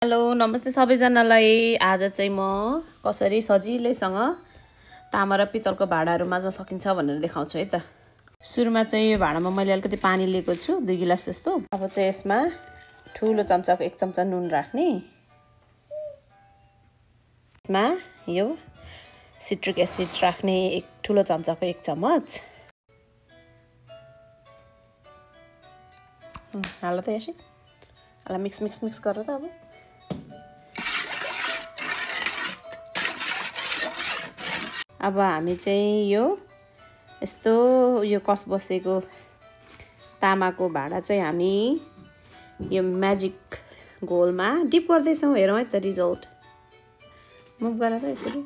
Hello नमस्ते सबैजनालाई। आज चाहिँ म कसरी सजिलैसँग तामा र पितलको भाँडाहरू माझ्न सकिन्छ भनेर देखाउँछु है त। सुरुमा चाहिँ यो भाँडामा मैले अलिकति पानी लिएको छु 2 गिलास जस्तो। अब चाहिँ यसमा ठुलो चम्चाको 1 चम्चा नुन राख्ने। यसमा यो सिट्रिक एसिड राख्ने ठुलो चम्चाको 1 चम्मच। हाल त यसै हाल मिक्स गरेर त अब हामी चाहिँ यस्तो कस बसेको तामाको भाँडा चाहिँ हामी यो म्याजिक घोलमा डिप गर्दैछौँ। हेरौँ है त रिजल्ट। मुभ गरेर त यसरी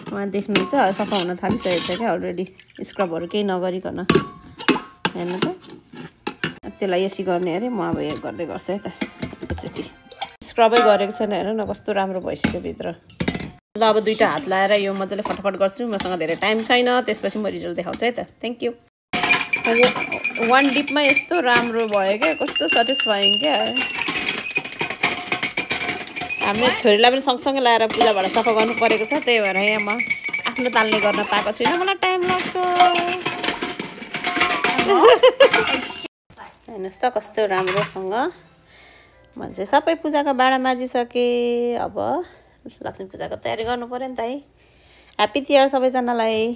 वहाँ देख्नुहुन्छ सफा हुन थालिसकेको छ क्या अलरेडी, स्क्रबहरू केही नगरिकन। हेर्नु त त्यसलाई यसरी गर्ने अरे, म अब यो गर्दै गर्छु है त एकचोटि। स्क्रबै गरेको छैन, हेर्नु न कस्तो राम्रो भइसक्यो भित्र। ल अब 2टा हात लाएर यो मजाले फटाफट गर्छु, मसँग धेरै टाइम छैन। त्यसपछि म रिजल्ट देखाउँछु है त। Thank you. अब 1 डिपमा यस्तो राम्रो भयो क्या, कस्तो सेटिस्फाइङ क्या। हामीले छोरीलाई पनि सँगसँगै लाएर पूजा भाँडा सफा गर्नु परेको छ, त्यही भएर यहाँ म आफ्नो तालले गर्न पाएको छुइनँ, मलाई टाइम लाग्छ। हेर्नुहोस् त कस्तो राम्रोसँग मैले चाहिँ सबै पूजाको भाँडा माझिसकेँ। अब लक्ष्मी पूजाको तयारी गर्नु पर्यो नि त है। ह्याप्पी तिहार सबैजनालाई।